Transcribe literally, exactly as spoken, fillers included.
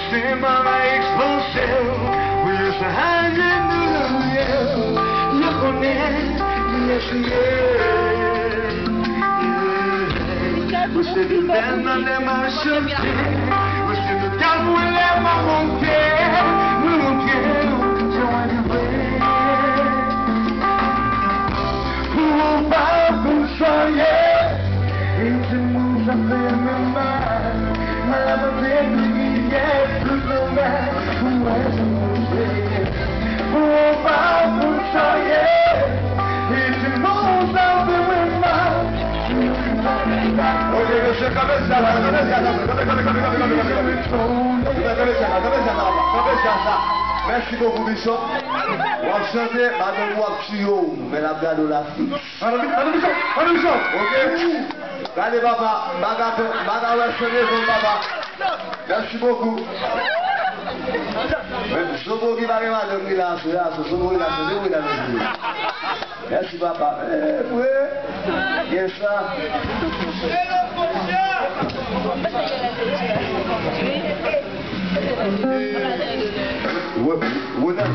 Se mama ekspoze w, pou yo sa ajenou louye w, yo konnen li eseye. Ou se nouvèl nan lè m ap chante, ou se nouvèl mwen lè m ap monte, mwen monte, jan w rive. Pou ou pa konn sa w ye, e di moun sa fè mwen mal. Malabandè de rivyè, tout nòmal, pou wè sa manje. Pou ou pa konn sa w ye, e di moun sa fè mwen mal. Ok, mesye, kanpe sya la, kanpe sya la, kanpe, kanpe, kanpe. Kanpe sya la, kanpe sya la, kanpe sya sa. Mèsi bokou, Bishop. W ap chante, madanm ou ap tiye w, men l ap gade w la. Madanm, madanm Bishop, madanm Bishop. Ok. Gade papa, m pa ka fè, m pa ka wè san rezon papa. Mèsi bokou. Men Zobo ki pa gen madanm ki la, se la, se Zobo ki la, se Zobo ki la, se Zobo. Mèsi papa. Eh, vre. Gen sa. Wè, wè, nan.